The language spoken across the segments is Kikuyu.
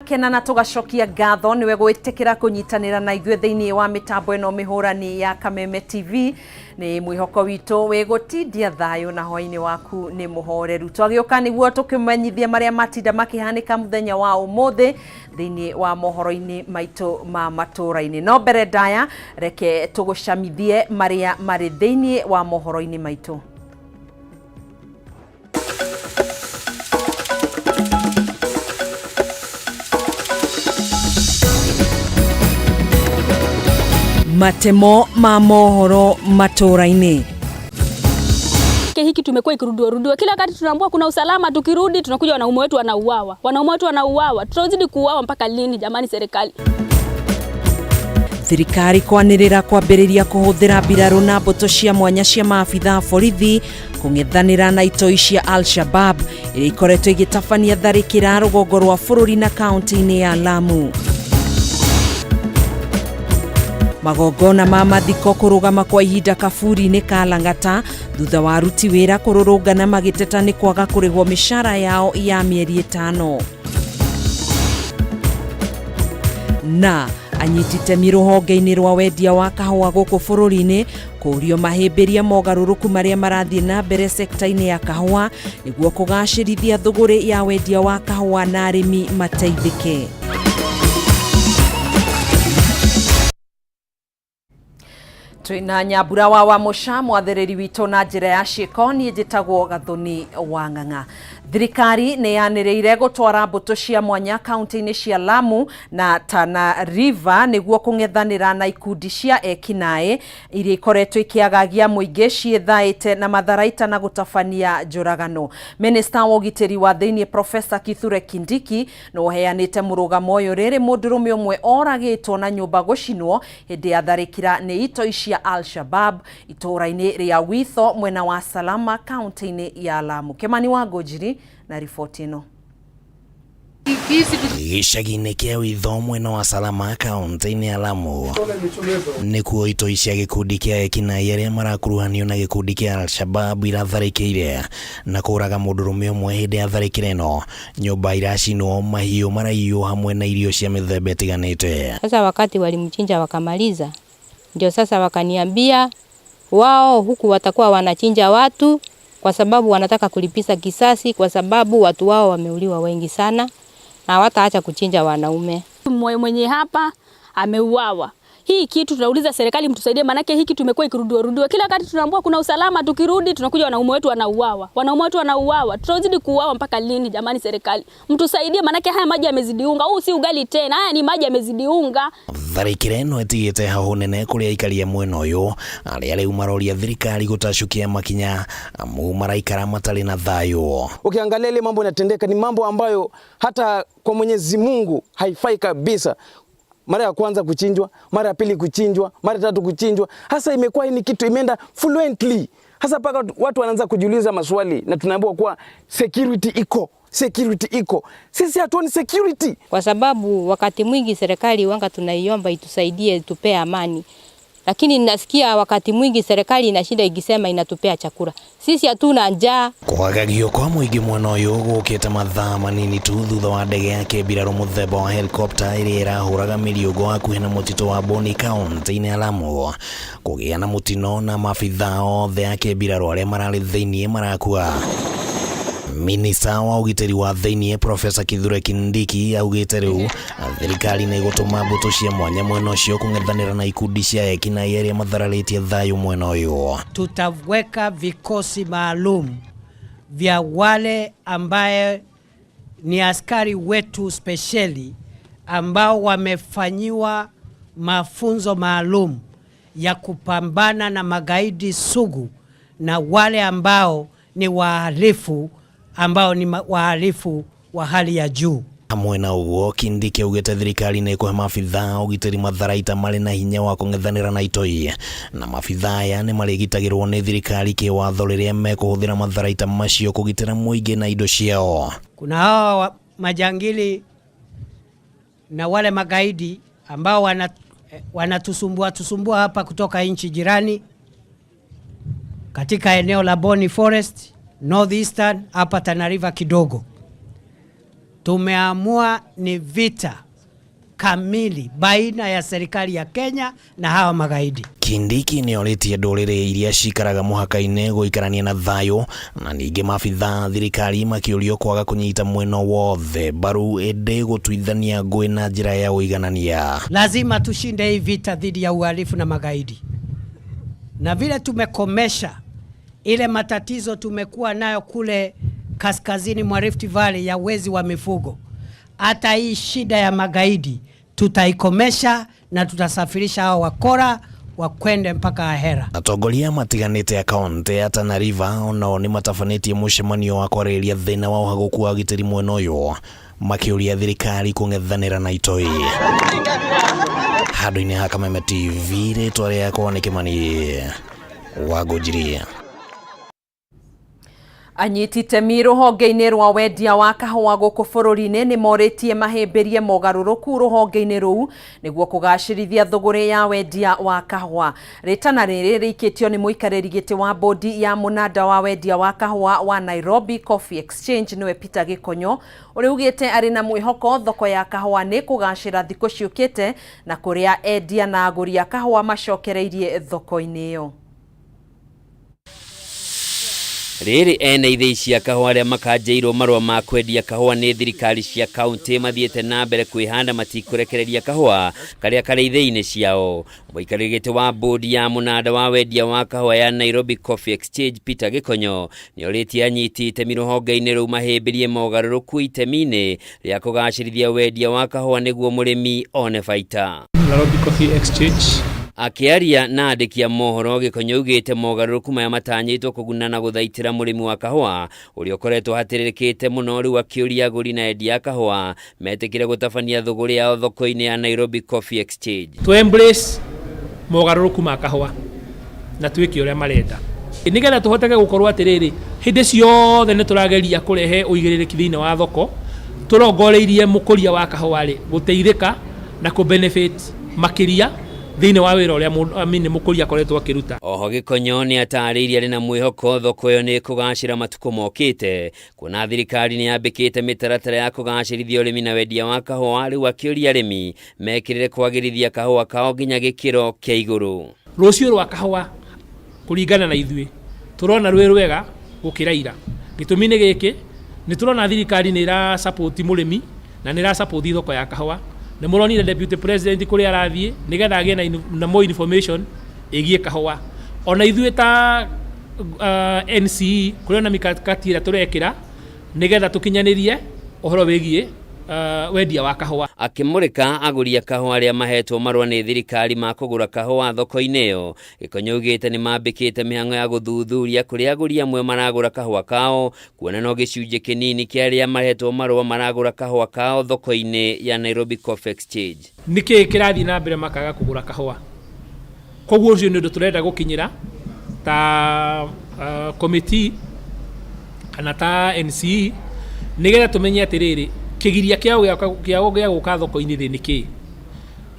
Tũgakena na tũgacokia ngatho nĩwe gwĩtĩkĩra kũnyitanĩra na ithuĩ thĩinĩ wa mĩtambo ĩno mĩhũrani ya Kameme TV. Nĩ mwĩhoko witũ wĩ gũtindia thayũ na hwainĩ waku nĩ mũhoreru. Twagĩũka nĩguo tũkĩmenyithie marĩa matinda makĩhanĩka mũthenya wa ũmũthĩ thĩinĩ wa mohoro-inĩ maitũ ma matũũra-inĩ. No mbere ndaya reke tũgũcamithie marĩa marĩ thĩinĩ wa mohoro-inĩ maitũ. Matemo ma mohoro matũũra-inĩ. Hiki tumekuwa ikirudiwa rudiwa kila wakati, tunaambiwa kuna usalama, tukirudi tunakuja wanaume wetu wanauawa, wanaume wetu wanauawa. Tutazidi kuuawa mpaka lini jamani, serikali? Thirikari kwanĩrĩra kwambĩrĩria kũhũthĩra mbirarũ na mbũtũ cia mwanya cia maabitha a borithi kũng'ethanĩra na itoi cia Al-Shabab iria ikoretwo igĩtabania tharĩkĩra rũgongo rwa bũrũri na kaunti-inĩ ya Lamu. Magongona ma mathiko kũrũgama kwa ihinda kaburi-inĩ ka Lang'ata thutha wa aruti wĩra kũrũrũngana magĩteta nĩ kwaga kũrĩhwo mĩcara yao ya mĩeri ĩtano. Na anyiti itemi rũhonge-inĩ rwa wendia wa kahũa gũkũ bũrũri-inĩ kũũrio mahĩmbĩrie mogarũrũku marĩa marathiĩ na mbere sekta-inĩ ya kahũa nĩguo kũgacĩrithia thũgũrĩ ya wendia wa kahũa na arĩmi mateithĩke. Twĩna Nyambura wa Wamũca mwathĩrĩri witũ na njĩra ya ciĩko. Niĩ njĩtagwo Gathoni wa Ng'ang'a. Thirikari nĩ yanĩrĩire gũtwara mbũtũ cia mwanya kaunti-inĩ cia Lamu na Tana River nĩguo kũng'ethanĩra na ikundi cia ekinaĩ iria ikoretwo ikĩagagia mũingĩ ciĩthaĩte na matharaita na gũtabania njũragano. Minista wa ũgitĩri wa thĩinĩ Professor Kithure Kindiki nĩ ũheanĩte mũrũgamo ũyũ rĩrĩ mũndũrũme ũmwe oragĩtwo na nyũmba gũcinwo hĩndĩ ya tharĩkĩra nĩ itoi cia Al-Shabab itũũra-inĩ rĩa Witho mwena wa Salama kaunti-inĩ ya Lamu. Kimani wa Ngũnjiri na riboti ĩno. Gĩcagi-inĩ kĩa Witho mwena wa Salama kaunti-inĩ ya Lamu nĩkuo itoi cia gĩkundi kĩa ekinaĩ arĩa marakuruhanio na gĩkundi kĩa Al-Shabab iratharĩkĩire na kũraga mũndũrũme ũmwe hĩndĩ ya tharĩkĩra ĩno. Nyũmba iracinwo, mahiũ maraiywo hamwe na irio cia mĩthemba ĩtiganĩte. Sasa wakati walimchinja wakamaliza, ndio sasa wakaniambia wao huku watakuwa wanachinja watu kwa sababu wanataka kulipiza kisasi, kwa sababu watu wao wameuliwa wengi sana na hawataacha kuchinja wanaume. Mwenye hapa ameuawa. Hii kitu tunauliza serikali mtusaidie, manake hiki tumekuwa ikirudiwa rudiwa kila wakati, tunaambiwa kuna usalama, tukirudi tunakuja wanaume wetu wanauawa, wanaume wetu wanauawa. Tutazidi kuuawa mpaka lini jamani, serikali mtusaidie, manake haya maji yamezidi unga. Huu si ugali tena, haya ni maji yamezidi unga. Tharĩkĩra ĩno ĩtigĩte hahũ nene kũrĩ aikari a mwena ũyũ arĩa rĩu maroria thirikari gũtacukia makinya amu maraikara matarĩ na thayũ. Ukiangalia ile mambo yanatendeka ni mambo ambayo hata kwa Mwenyezi Mungu haifai kabisa. Mara ya kwanza kuchinjwa, mara ya pili kuchinjwa, mara ya tatu kuchinjwa. Hasa imekuwa hii ni kitu imeenda fluently. Hasa paka watu wanaanza kujiuliza maswali na tunaambiwa kuwa security iko, security iko. Sisi hatuoni security. Kwa sababu wakati mwingi serikali wanga tunaiomba itusaidie tupee amani. Lakini nasikia wakati mwingi serikali inashinda ikisema inatupea chakula. Sisi hatuna njaa. Kwagagio kwa mũingĩ mwena ũyũ gũkĩte mathaa manini tu thutha wa ndege ya kĩmbirarũ mũthemba wa helicopter ĩrĩa ĩrahũraga mĩriũngũ hakuhĩ na mũtitũ wa Boni kaunti-inĩ ya Lamu kũgĩa na mũtino na maabitha othe a kĩmbirarũ arĩa mararĩ thĩiniĩ marakua. Minista wa ũgitĩri wa thĩiniĩ Professor Kithure Kindiki augĩte rĩu thirikari nĩ ĩgũtũma mbũtũ cia mwanya mwena ũcio kũng'ethanĩra na ikundi cia ekinaĩ arĩa mathararĩtie thayũ mwena ũyũ. Tutaweka vikosi maalum vya wale ambaye ni askari wetu spesheli ambao wamefanyiwa mafunzo maalum ya kupambana na magaidi sugu na wale ambao ni wahalifu ambao ni wahalifu wa hali ya juu. Hamwe na ũguo Kindiki augĩte thirikari nĩ ĩkũhe maabitha a ũgitĩri matharaita marĩ na hinya wa kũng'ethanĩra na itoi na maabitha aya nĩ marĩgitagĩrwo nĩ thirikari kĩwatho rĩrĩa mekũhũthĩra matharaita macio kũgitĩra mũingĩ na indo ciao. Kuna hawa majangili na wale magaidi ambao wanatusumbua tusumbua hapa kutoka nchi jirani katika eneo la Boni Forest, Northeastern, hapa Tana River kidogo. Tumeamua ni vita kamili baina ya serikali ya Kenya na hawa magaidi. Kindiki nĩorĩtie ndũrĩrĩ iria cikaraga mũhaka-inĩ gũikarania na thayũ na ningĩ maabithaa thirikari makĩũrio kwaga kũnyita mwena wothe mbaru ĩndĩ gũtuithania ngũĩ na njĩra ya ũiganania. Lazima tushinde hii vita dhidi ya uhalifu na magaidi, na vile tumekomesha ile matatizo tumekuwa nayo kule kaskazini mwa Rift Valley ya wezi wa mifugo, hata hii shida ya magaidi tutaikomesha na tutasafirisha hao wakora wakwende mpaka ahera. Atongoria matiganĩte ya kaunti ya Tana River onao nĩmatabanĩtie mũcemanio wa kwarĩrĩria thĩna wa ũhagũku wa ũgitĩri mwena ũyũ makĩũria thirikari kũng'ethanĩra na itoi. Handũ-inĩ ha Kameme TV, rĩtwa rĩakwa nĩ Kĩmani wa Ngũnjiri. Anyiti itemi rũhonge-inĩ rwa wendia wa kahũa gũkũ bũrũri-inĩ nĩ morĩtie mahĩmbĩrie mogarũrũku rũhonge-inĩ rũu nĩguo kũgacĩrithia thũgũrĩ ya wendia wa kahũa. Rĩtana rĩrĩ rĩikĩtio nĩ mũikarĩri gĩtĩ wa bodi ya mũnanda wa wendia wa kahũa wa Nairobi Coffee Exchange nĩwe Peter Gĩkonyo, ũrĩa ugĩte arĩ na mwĩhoko thoko ya kahũa nĩ kũgacĩra thikũ ciũkĩte na kũrĩa endia na agũri a kahũa macokereirie thoko-inĩ ĩyo. Rĩrĩ ene ithĩi cia kahũa arĩa makanjĩirwo marũa ma kwendia kahũa nĩ thirikari cia kaunti mathiĩte na mbere kwĩhanda matikũrekereria kahũa karĩa karĩ ithĩi-inĩ ciao. Mũikarĩri gĩtĩ wa bodi ya mũnanda wa wendia wa kahũa ya Nairobi Coffee Exchange Peter Gĩkonyo nĩorĩtie anyiti itemi rũhonge-inĩ rũu mahĩmbĩrie mogarũrũku itemi-inĩ rĩa kũgacĩrithia wendia wa kahũa nĩguo mũrĩmi one baita. Nairobi Coffee Exchange Akĩaria na andĩki a mohoro Gĩkonyo augĩte mogarũrũku maya matanyĩtwo kũguna na gũthaitĩra mũrĩmi wa kahũa ũrĩa ũkoretwo hatĩrĩrĩkĩte mũno rĩu akĩũria agũri na endia a kahũa metĩkĩre gũtabania thũgũrĩ yao thoko-inĩ ya Nairobi Coffee Exchange. To embrace mogarũrũku ma kahũa na twĩke ũrĩa marenda nĩgetha tũhoteke gũkorwo atĩrĩrĩ hĩndĩ ciothe nĩ tũrageria kũrehe ũigĩrĩrĩki thĩinĩ wa thoko tũrongoreirie mũkũria wa kahũa rĩ gũteithĩka na kũ benefit makĩria thĩinĩ wa wĩra ũrĩa mũkũria akoretwo akĩruta. Oho Gĩkonyo nĩ atarĩirie arĩ na mwĩhoko thoko ĩyo nĩ ĩkũgacĩra matukũ mokĩte kuona thirikari nĩ yambĩkĩte mĩtaratara ya kũgacĩrithia ũrĩmi na wendia wa kahũa rĩu akĩũria arĩmi mekĩrĩre kwagĩrithia kahũa kao nginya gĩkĩro kĩa igũrũ. Rũciũ rwa kahũa kũringana na ithuĩ tũrona rwĩ rwega gũkĩra ira. Gĩtũmi nĩ gĩkĩ, nĩ tũrona thirikari nĩ ĩra support mũrĩmi na nĩ ĩra support thoko ya kahũa. Nĩ mũronire deputy president kũrĩa arathiĩ nĩgetha agĩe na more information ĩgiĩ kahũa. Ona ithuĩ ta NCE kũrĩ ona mikakati ĩrĩa tũrekĩra nĩgetha tũkinyanĩrie ũhoro wĩgiĩ wendia wa kahũa. Akĩmũrĩka agũri a kahũa arĩa mahetwo marũa nĩ thirikari ma kũgũra kahũa thoko-inĩ ĩyo, Gĩkonyo augĩte nĩ mambĩkĩte mĩhang'o ya gũthuthuria kũrĩa agũri amwe maragũra kahũa kao kuona no gĩcunjĩ kĩnini kĩa arĩa mahetwo marũa maragũra kahũa kao thoko-inĩ ya Nairobi Coffee Exchange. Nĩkĩĩ kĩrathiĩ na mbere makaga kũgũra kahũa? Koguo ũcio nĩ ũndũ tũrenda gũkinyĩra ta committee kana ta NCE nĩgetha tũmenye atĩrĩrĩ kĩgiria kĩao gĩa gũka thoko-inĩ rĩ nĩ kĩĩ,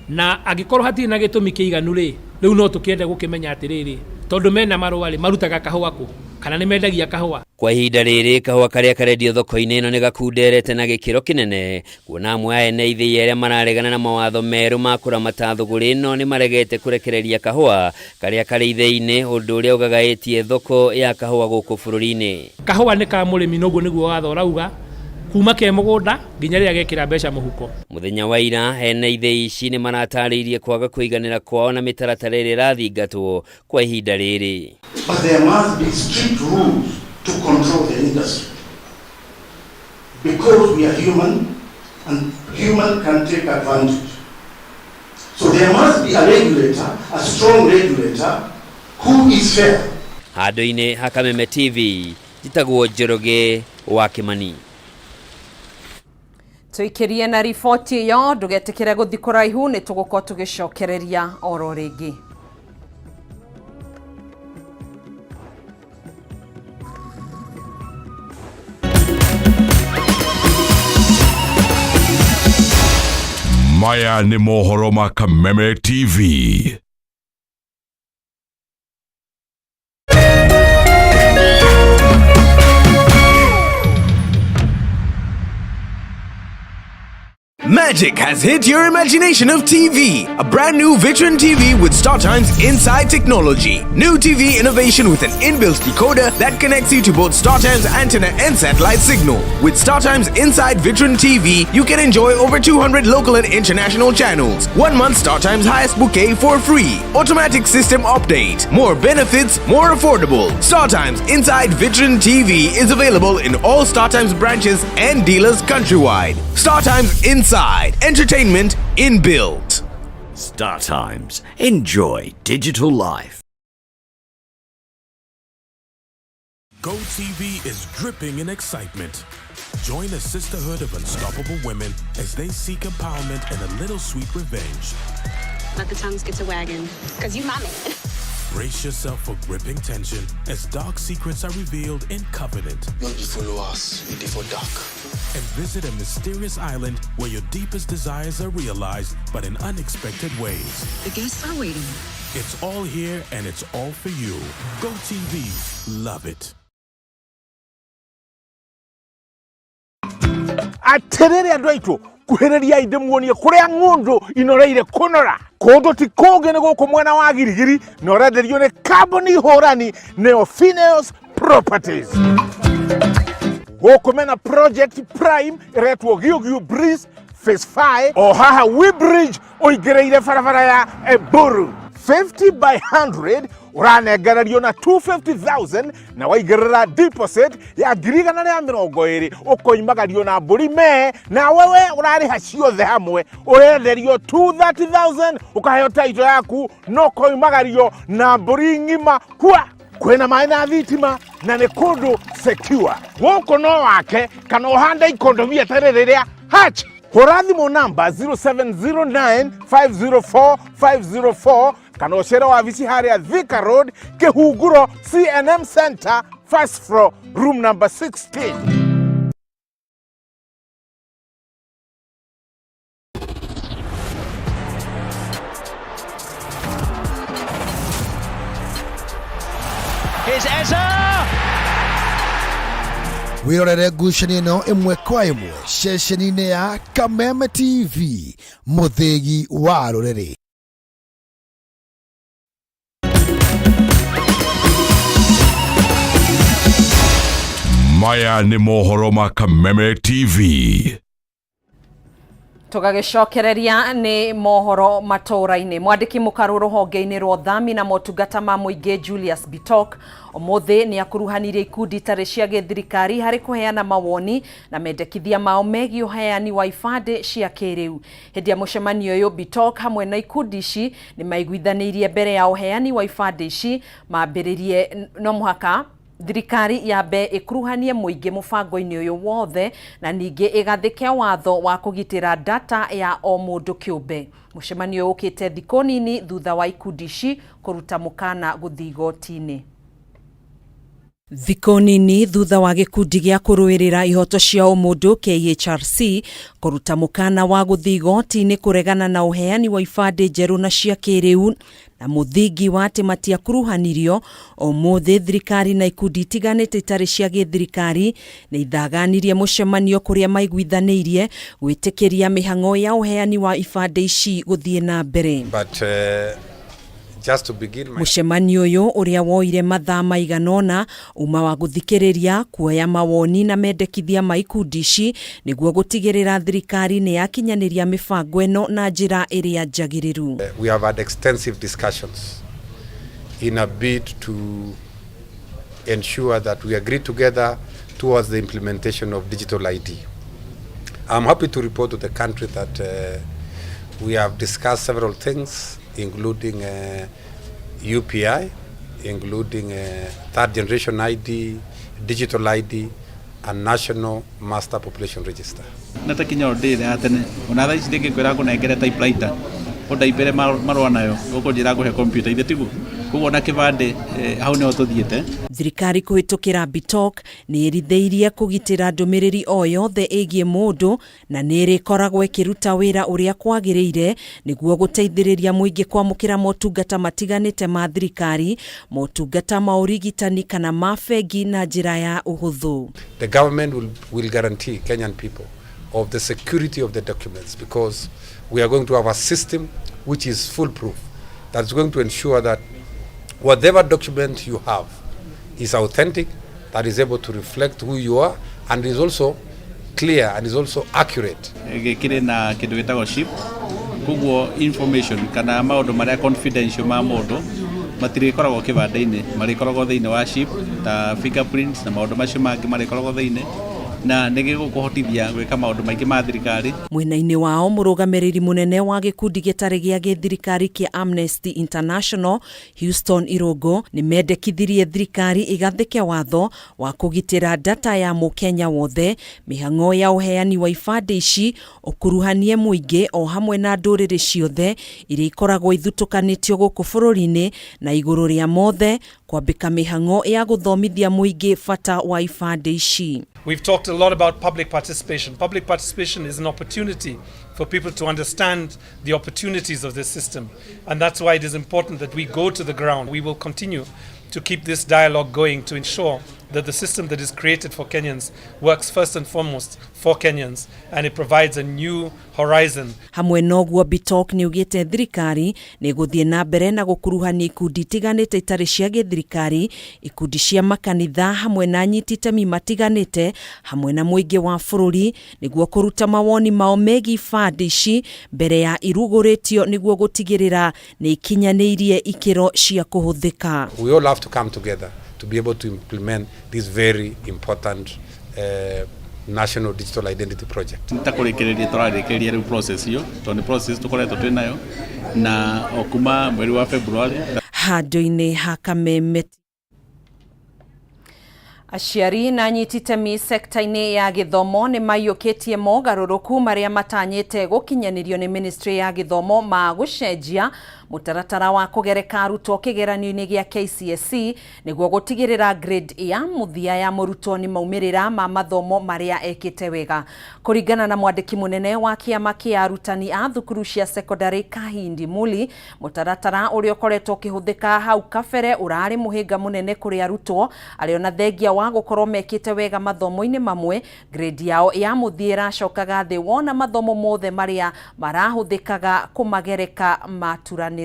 na angĩkorwo hatirĩ na gĩtũmi kĩiganu rĩ rĩu no tũkĩende gũkĩmenya atĩrĩrĩ tondũ mena marũa rĩ marutaga kahũa kũ kana nĩ mendagia kahũa. Kwa ihinda rĩrĩ kahũa karĩa karendio thoko-inĩ ĩno nĩ gakunderete na gĩkĩro kĩnene kuona amwe a ene ithĩi arĩa mararegana na mawatho merũ ma kũramata thũgũrĩ ĩno nĩ maregete kũrekereria kahũa karĩa karĩ ithĩi-inĩ ũndũ ũrĩa ũgagaĩtie thoko ya kahũa gũkũ bũrũri-inĩ. Kahũa nĩ ka mũrĩmi noguo nĩguo watho ũrauga kuma ke mũgũnda nginya rĩrĩa gekĩra mbeca mũhuko. Mũthenya wa ira ene ithĩi ici nĩ maratarĩirie kwaga kũiganĩra kwao na mĩtaratara ĩrĩa ĩrathingatwo kwa ihinda rĩrĩ. But there must be strict rules to control the industry. Because we are human and human can take advantage. So there must be a regulator, a strong regulator who is fair. Handũ-inĩ ha Kameme TV, njĩtagwo Njoroge wa Kĩmani. Tuikirie na riboti ĩyo ndũgetikire gũthiĩ kũraihu nĩ tũgũkorwo tũgĩcokereria oro rĩngĩ. Maya nĩ mohoro ma Kameme TV. Magic has hit your imagination of TV. A brand new Vitron TV with StarTimes Inside technology. New TV innovation with an inbuilt decoder that connects you to both StarTimes antenna and satellite signal. With StarTimes Inside Vitron TV, you can enjoy over 200 local and international channels. 1 month StarTimes highest bouquet for free. Automatic system update. More benefits, more affordable. StarTimes Inside Vitron TV is available in all StarTimes branches and dealers countrywide. StarTimes Inside. Entertainment inbuilt. StarTimes. Enjoy digital life. GoTV is dripping in excitement. Join a sisterhood of unstoppable women as they seek empowerment and a little sweet revenge. Let the tongues get to wagging, because you my man. Brace yourself for gripping tension as dark secrets are revealed in Covenant. Not be follow us, we for dark. And visit a mysterious island where your deepest desires are realized, but in unexpected ways. The guests are waiting. It's all here and it's all for you. GoTV, love it. Atiriri andu aitu kuhiriria ndimuonie kuria ng'undu inoreire kunora kundu ti kungi ni guku mwena wa Girigiri na urenderio ni kambuni hurani neo Phineas Properties. Guku mena project prime iretwo Giugiu Breeze Phase 5 o haha Weybridge uingiriire barabara ya Eburu 50 by 100 uranengererio na 250,000 na waigĩrĩra deposit ya 120,000 ũkoimagario na mbũri me na wewe ũrarĩha ciothe hamwe ũrenderio 230,000 ũkaheo title yaku no ũkoimagario na mbũri ng'ima kwa kwĩna maĩ na thitima na nĩ kũndũ secure gũkũ no wake kana ũhande ikondobia ta rĩrĩ rĩa hatch. Hũra thimũ namba 0709 504 504 kana ũcere wabici harĩa Thika Road, Kĩhunguro CNM Center, first floor, room number 16. Here's Eza! Wĩrorere ngucanio ĩno ĩmwe kwa ĩmwe ceceni-inĩ ya Kameme TV mũthĩgi wa rũrĩrĩ. Maya nĩ mohoro ma Kameme TV. Tũgagĩcokereria nĩ mohoro matũũra-inĩ. Mwandĩki mũkarũ rũhonge-inĩ rwa ũthami na motungata ma mũingĩ Julius Bitok ũmũthĩ nĩ akuruhanirie ikundi itarĩ cia gĩthirikari harĩ kũheana mawoni na mendekithia mao megiĩ ũheani wa ibandĩ cia kĩrĩu. Hĩndĩ ya mũcemanio ũyũ Bitok hamwe na ikundi ici nĩ maiguithanĩirie mbere ya ũheani wa ibandĩ ici mambĩrĩrie no mũhaka thirikari yambe ĩkuruhanie mũingĩ mũbango-inĩ ũyũ wothe na ningĩ ĩgathĩke watho wa kũgitĩra data ya o mũndũ kĩũmbe. Mũcemanio ũyũ ũkĩte thikũ nini thutha wa ikundi ici kũruta mũkana gũthiĩ igoti-inĩ. Thikũ nini thutha wa gĩkundi gĩa kũrũĩrĩra ihoto cia ũmũndũ KHRC kũruta mũkana wa gũthiĩ igoti-inĩ kũregana na ũheani wa ibandĩ njerũ na cia kĩrĩu na mũthingi wa atĩ matiakuruhanirio, ũmũthĩ thirikari na ikundi itiganĩte itarĩ cia gĩthirikari nĩ ithaganirie mũcemanio kũrĩa maiguithanĩirie gwĩtĩkĩria mĩhang'o ya ũheani wa ibandĩ ici gũthiĩ na mbere. But, just to begin my... Mũcemanio ũyũ ũrĩa woire mathaa maigana ũna uma wa gũthikĩrĩria kuoya mawoni na mendekithia ma ikundi ici nĩguo gũtigĩrĩra thirikari nĩ yakinyanĩria mĩbango ĩno na njĩra ĩrĩa njagĩrĩru. We have had extensive discussions in a bid to ensure that we agree together towards the implementation of digital ID. I'm happy to report to the country that we have discussed several things, including UPI, including third generation ID, digital ID, and National Master Population Register. Natakinya ndä ya tene ona thaa ici ndĩngĩkwĩra ngũnengere typewriter ũndaipĩre marũa nayo ũkũnjĩra ngũhe kompiuta ithe tiguo koguo na kĩbandĩ hau nĩho tũthiĩte. Thirikari kũhĩtũkĩra Bitok nĩ ĩrithĩirie kũgitĩra ndũmĩrĩri o yothe ĩgiĩ mũndũ na nĩ ĩrĩkoragwo ĩkĩruta wĩra ũrĩa kwagĩrĩire nĩguo gũteithĩrĩria mũingĩ kwamũkĩra motungata matiganĩte ma thirikari, motungata ma ũrigitani kana ma bengi na njĩra ya ũhũthũ. The government will guarantee Kenyan people of the security of the documents, because we are going to have a system which is foolproof, that's going to ensure that whatever document you have is authentic, that is able to reflect who you are, and is also clear and is also accurate. Gĩkĩrĩ na kĩndũ gĩtagwo chip, koguo information kana maũndũ marĩa confidential ma mũndũ matirĩkoragwo kĩbandĩ-inĩ, marĩkoragwo thĩinĩ wa chip ta fingerprints na maũndũ macio mangĩ marĩkoragwo thĩinĩ, na nĩ gĩgũkũhotithia gwĩka maũndũ maingĩ ma thirikari. Mwena-inĩ wao, mũrũgamĩrĩri mũnene wa gĩkundi gĩtarĩ gĩa gĩthirikari kĩa Amnesty International, Houston Irũngũ, nĩ mendekithirie thirikari ĩgathĩke watho wa kũgitĩra data ya mũkenya wothe, mĩhang'o ya ũheani wa ibandĩ ici ũkuruhanie mũingĩ o hamwe na ndũrĩrĩ ciothe iria ikoragwo ithutũkanĩtio gũkũ bũrũri-inĩ, na igũrũ rĩa mothe kwambĩka mĩhang'o ya gũthomithia mũingĩ bata wa ibandĩ ici. We've talked a lot about public participation. Public participation is an opportunity for people to understand the opportunities of this system. And that's why it is important that we go to the ground. We will continue to keep this dialogue going to ensure that the system that is created for Kenyans works first and foremost for Kenyans, and it provides a new horizon. Hamwe noguo, Bitok nĩ ugĩte thirikari nĩ gũthiĩ na mbere na gũkuruhania ikundi itiganĩte itarĩ cia gĩthirikari, ikundi cia makanitha, hamwe na anyiti itemi matiganĩte, hamwe na mũingĩ wa bũrũri, nĩguo kũruta mawoni mao megiĩ ibandĩ ici mbere ya irugũrĩtio, nĩguo gũtigĩrĩra nĩ ikinyanĩirie ikĩro cia kũhũthĩka. We all have to come together to be able to implement this very important national digital identity project. Ta kũrĩkĩrĩria tũrarĩkĩrĩria rĩu process ĩyo, tondũ nĩ process tũkoretwo twĩ nayo na o kuma mweri wa February. Handũ-inĩ ha Kameme. Aciari na anyiti itemi sekta-inĩ ya gĩthomo nĩ maiyũkĩtie mogarũrũku marĩa matanyĩte gũkinyanĩrio nĩ ministry ya gĩthomo ma gũcenjia mũtaratara wa kũgereka arutwo kĩgeranio-inĩ gĩa KCSE, nĩguo gũtigĩrĩra grade ya mũthia ya mũrutwo nĩ maumĩrĩra ma mathomo marĩa ekĩte wega. Kũringana na mwandĩki mũnene wa kĩama kĩa arutani a thukuru cia secondary, Kahindi Muli, mũtaratara ũrĩa ũkoretwo ũkĩhũthĩka hau kabere ũrarĩ mũhĩnga mũnene kũrĩ arutwo arĩa ona thengia wa gũkorwo mekĩte wega mathomo-inĩ mamwe, grade yao ya mũthia ĩracokaga thĩ wona mathomo mothe marĩa marahũthĩkaga kũmagereka maturanĩrwo.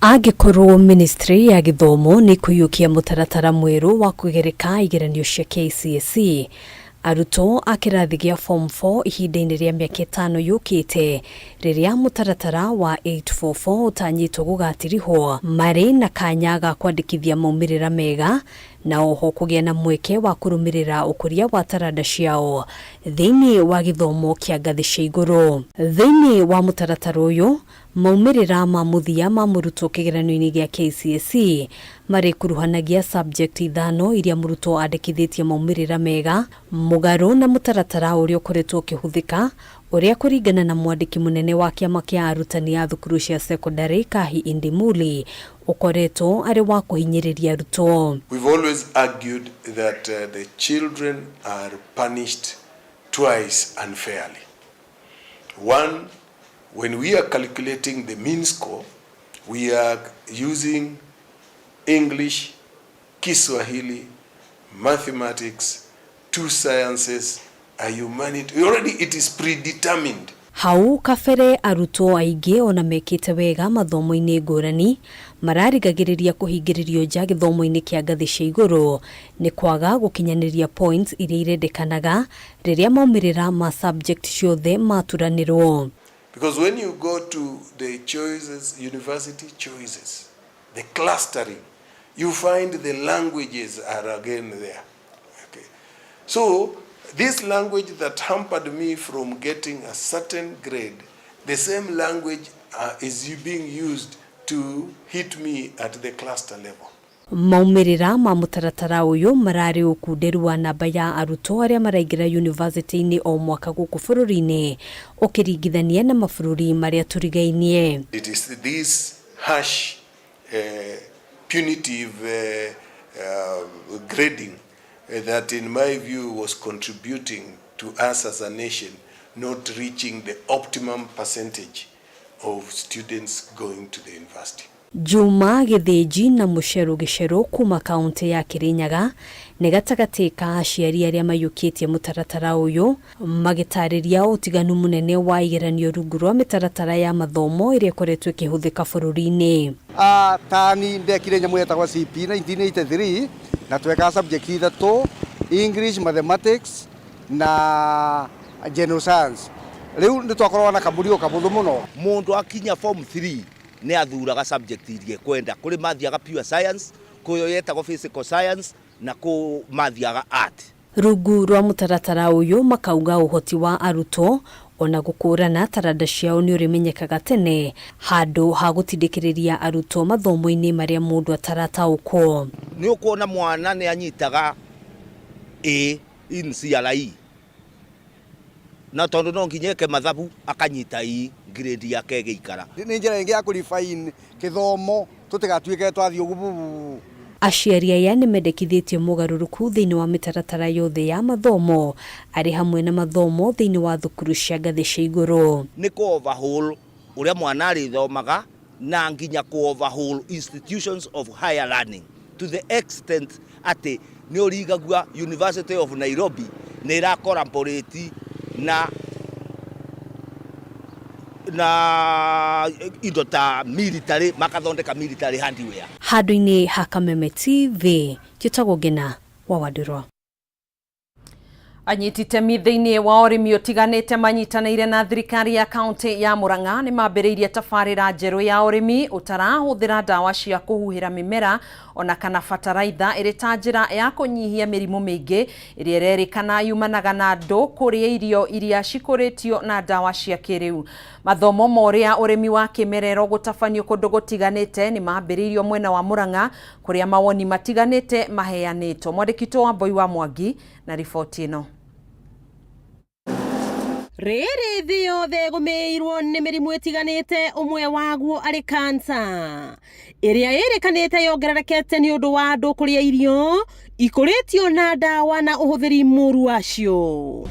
Angĩkorwo ministry ya gĩthomo nĩ kũiyũkia mũtaratara mwerũ wa kũgereka igeranio cia KCSE arutwo a kĩrathi gĩa form 4 ihinda-inĩ rĩa mĩaka 5 yũkĩte, rĩrĩa mũtaratara wa 844 ũtanyĩtwo gũgatirihwo, marĩ na kanya ga kwandĩkithia maumĩrĩra mega na oho kũgĩa na mweke wa kũrũmĩrĩra ũkũria wa taranda ciao thĩinĩ wa gĩthomo kĩa ngathĩ cia igũrũ. Thĩinĩ wa mũtaratara ũyũ, maumĩrĩra ma mũthia ma mũrutwo kĩgeranio-inĩ gĩa KCSE marĩkuruhanagia subject 5 iria mũrutwo andĩkithĩtie maumĩrĩra mega, mũgarũ na mũtaratara ũrĩa ũkoretwo ũkĩhũthĩka, ũrĩa kũringana na mwandĩki mũnene wa kĩama kĩa arutani a thukuru cia secondary, Kahi Indimuli, ũkoretwo arĩ wa kũhinyĩrĩria arutwo. We've always argued that the children are punished twice unfairly. One, when we are calculating the mean score, we are using English, Kiswahili, mathematics, 2 sciences, a humanity. Already it is predetermined. Hau kabere, arutwo aingĩ ona mekĩte wega mathomo-inĩ ngũrani mararigagĩrĩria kũhingĩrĩrio nja gĩthomo-inĩ kĩa ngathĩ cia igũrũ nĩ kwaga gũkinyanĩria points iria irendekanaga rĩrĩa maumĩrĩra ma subject ciothe maturanĩrwo. Because when you go to the choices, university choices, the clustering, you find the languages are again there. Okay. So this language that hampered me from getting a certain grade, the same language is being used to hit me at the cluster level. Maumĩrĩra ma mũtaratara ũyũ mararĩ ũkunderu wa namba ya arutwo arĩa maraingĩra yunivasĩtĩ-inĩ o mwaka gũkũ bũrũri-inĩ ũkĩringithania na mabũrũri marĩa tũrigainie. It is this harsh punitive grading that in my view was contributing to us as a nation not reaching the optimum percentage of students going to the university. Juma Gĩthĩnji na Mũcerũ Gĩcerũ kuma kaũntĩ ya Kĩrĩnyaga nĩ gatagatĩ ka aciari arĩa maiyũkĩtie mũtaratara ũyũ magĩtarĩria ũtiganu mũnene wa igeranio rungu rwa mĩtaratara ya mathomo ĩrĩa ĩkoretwo ĩkĩhũthĩka bũrũri-inĩ. Tani ndekire nyamũ yetagwo CP 1983 na twekaga subject ithatũ, English, Mathematics na General Science. Rĩu nĩ twakoragwo na kamũrigo kabũthũ mũno. Mũndũ akinya form 3 nĩ athuraga subject iria ekwenda. Kũrĩ mathiaga pure science, kũyo yetagwo physical science na kũ mathiaga art. Rungu rwa mũtaratara ũyũ makauga ũhoti wa arutwo ona gũkũrana taranda ciao nĩ ũrĩmenyekaga tene handũ ha gũtindĩkĩrĩria arutwo mathomo-inĩ marĩa mũndũ atarataũkwo. Nĩ ũkuona mwana nĩ anyitaga A in CRE na tondũ no nginya eke mathabu akanyita E grade yake ĩgĩikara. Nĩ njĩra ĩngĩ ya kũ refine kĩthomo tũtigatuĩke twathiĩ ũguo bububu. Aciari aya nĩ mendekithĩtie mogarũrũku thĩinĩ wa mĩtaratara yothe ya mathomo arĩ hamwe na mathomo thĩinĩ wa thukuru cia ngathĩ cia igũrũ. Nĩ kũ overhaul ũrĩa mwana arĩthomaga na nginya kũ overhaul institutions of higher learning to the extent atĩ nĩ ũrigagua University of Nairobi nĩ ĩra collaborate na na indo ta military makathondeka military hardware. Handũ-inĩ ha Kameme TV, njĩtagwo Ngena wa Wandũrwa. Anyiti itemi thĩinĩ wa ũrĩmi ũtiganĩte manyitanĩire na thirikari ya kaunti ya Murang'a nĩ mambĩrĩirie tabarĩra njerũ ya ũrĩmi ũtarahũthĩra ndawa cia kũhuhĩra mĩmera ona kana bataraitha ĩrĩ ta njĩra ya kũnyihia mĩrimũ mĩingĩ ĩrĩa ĩrerĩkana yumanaga na andũ kũrĩa irio iria cikũrĩtio na ndawa cia kĩrĩu. Mathomo ma ũrĩa ũrĩmi wa kĩmerera ũgũtabanio kũndũ gũtiganĩte nĩ mambĩrĩirio mwena wa Murang'a kũrĩa mawoni matiganĩte maheanĩtwo. Mwandĩki witũ wa Mboi wa Mwangi na riboti ĩno. Rĩrĩ thĩ yothe ĩgũmĩirwo nĩ mĩrimũ ĩtiganĩte, ũmwe waguo arĩ kansa ĩrĩa ĩrĩkanĩte yongererekete nĩ ũndũ wa andũ kũrĩa irio ikũrĩtio na ndawa na ũhũthĩri mũru wacio.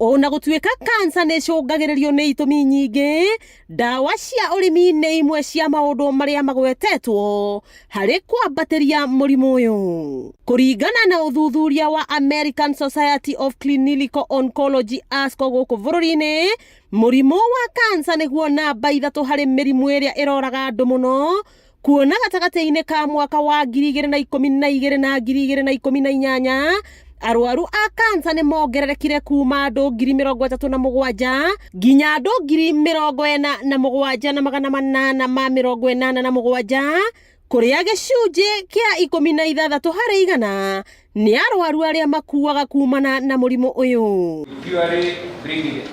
Ona gũtuĩka kansa nĩ ĩcũngagĩrĩrio nĩ itũmi nyingĩ, ndawa cia ũrĩmi nĩ imwe cia maũndũ marĩa magwetetwo harĩ kwambatĩria mũrimũ ũyũ. Kũringana na ũthuthuria wa American Society of Clinical Oncology ASCO gũkũ bũrũri-inĩ, mũrimũ wa kansa nĩguo namba ithatũ harĩ mĩrimũ ĩrĩa ĩroraga andũ mũno, kuona gatagatĩ-inĩ ka mwaka wa 2012 na 2018 arwaru a kansa nĩ mongererekire kuma andũ 37,000 nginya andũ 47,887 kũrĩa gĩcunjĩ kĩa 16 harĩ igana nĩ arwaru arĩa makuaga kumana na mũrimũ ũyũ.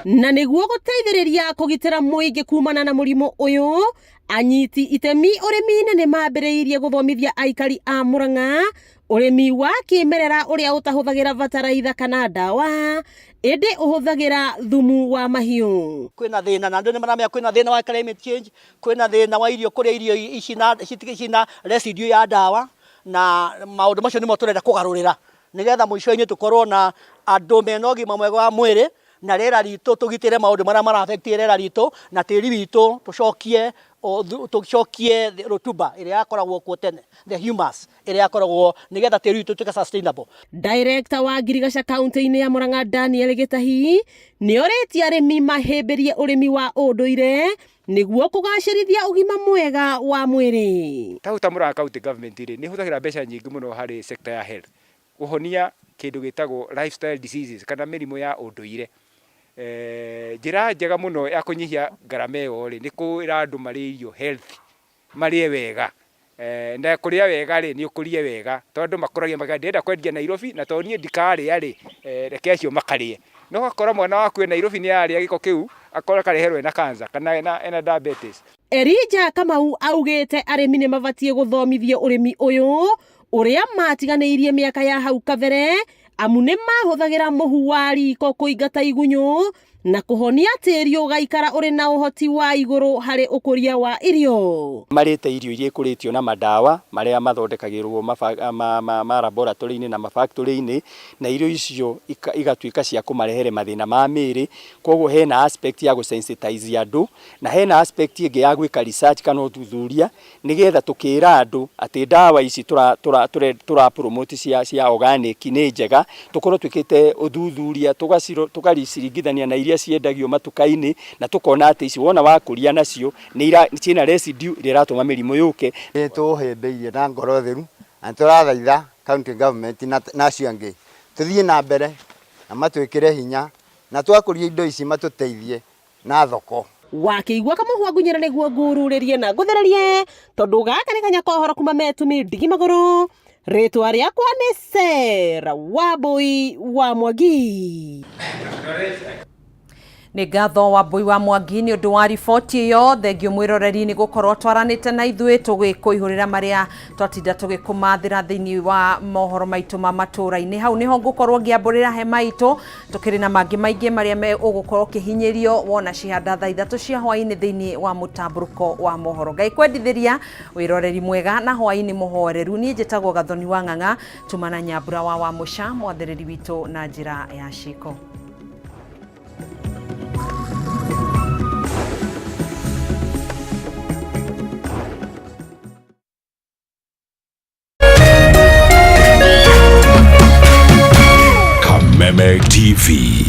Na nĩguo gũteithĩrĩria kũgitĩra mũingĩ kumana na mũrimũ ũyũ, anyiti itemi ũrĩmi-inĩ nĩ mambĩrĩirie gũthomithia aikari a Murang'a ũrĩmi wa kĩmerera ũrĩa ũtahũthagĩra bataraitha kana ndawa, ĩndĩ ũhũthagĩra thumu wa mahiũ. Kwĩna thĩna na andũ nĩ maramenya kwĩna thĩna wa climate change, kwĩna thĩna wa irio kũrĩa irio ici na cina residue ya ndawa, na maũndũ macio nĩmo tũrenda kũgarũrĩra nĩgetha mũico-inĩ tũkorwo na andũ mena ũgima mwega wa mwĩrĩ na rĩera ritũ tũgitĩre maũndũ marĩa mara affect rĩera ritũ na tĩri witũ tũcokie tũcokie rutuba ĩrĩa yakoragwo kuo tene, the humus ĩrĩa yakoragwo, nĩgetha tĩri witũ ũtuĩke sustainable. Director wa ngirigaca kaunti-inĩ ya Murang'a Daniel Gĩtahi nĩ orĩtie arĩmi mahĩmbĩrie ũrĩmi wa ũndũire nĩguo kũgacĩrithia ũgima mwega wa mwĩrĩ. Ta hau ta Murang'a County Government rĩ, nĩ ĩhũthagĩra mbeca nyingĩ mũno harĩ sector ya health kũhonia kĩndũ gĩtagwo lifestyle diseases kana mĩrimũ ya ũndũire. Njĩra njega mũno ya kũnyihia ngarama ĩyo rĩ, nĩ kwĩra andũ marĩe irio healthy, marĩe wega. Na kũrĩa wega rĩ, nĩ ũkũrie wega, tondũ andũ makũragia makauga ndĩrenda kwendia Nairobi na tondũ niĩ ndikarĩa rĩ, reke acio makarĩe. No ũgakora mwana waku e Nairobi nĩ ararĩa gĩko kĩu, akora akareherwo ena cancer kana ena diabetes. Elijah Kamau augĩte arĩmi nĩ mabatiĩ gũthomithio ũrĩmi ũyũ ũrĩa matiganĩirie mĩaka ya hau kabere, amu nĩ mahũthagĩra mũhu wa riko kũingata igunyũ Na kũhonia tĩri ũgaikara ũrĩ na ũhoti wa igũrũ harĩ ũkũria wa irio. Marĩte irio iria ikũrĩtio na mandawa marĩa mathondekagĩrwo ma laboratory-inĩ na ma factory-inĩ, na irio icio igatuĩka cia kũmarehere mathĩna ma mĩĩrĩ. Koguo hena aspect ya gũ sensitize andũ, na hena aspect ĩngĩ ya gwĩka research kana ũthuthuria, nĩgetha tũkĩra andũ atĩ ndawa ici tũra promote cia organic nĩ njega, tũkorwo twĩkĩte ũthuthuria, tũgaciringithania na iria ciendagio matuka-inĩ, na tũkona atĩ ici wona wakũria nacio ciĩna residue ĩrĩa ĩratũma mĩrimũ yũke. Nĩ tũhĩmbĩirie na ngoro theru na nĩ tũrathaitha county government na acio angĩ tũthiĩ na mbere na matwĩkĩre hinya na twakũria indo ici matũteithie na thoko. Wakĩigua kamũhwa ngunyĩra nĩguo ngururĩrie na ngũthererie tondũ gaka nĩ kanya kohoro kuma metumi ndigi magũrũ. Rĩtwa rĩakwa nĩ Sarah Wambui wa Mwangi. Nĩ ngatho Wambui wa Mwangi nĩ ũndũ wa riboti ĩyo. Thengio mwĩroreri nĩ gũkorwo twaranĩte na ithuĩ tũgĩkũihũrĩra marĩa twatinda tũgĩkũmathĩra thĩinĩ wa mohoro maitũ ma matũũra-inĩ. Hau nĩho ngũkorwo ngĩambũrĩra hema itũ, tũkĩrĩ na mangĩ maingĩ marĩa me ũgũkorwo ũkĩhinyĩrio wona cihanda thaa 3 cia hwaĩ-inĩ thĩinĩ wa mũtambũrũko wa mohoro. Ngai kwendithĩria wĩroreri mwega na hwaĩ-inĩ mũhoreru. Niĩ njĩtagwo Gathoni wa Ng'ang'a, tuma na Nyambura wa Wamũca, mwathĩrĩri witũ na njĩra ya ciĩko. Kameme TV.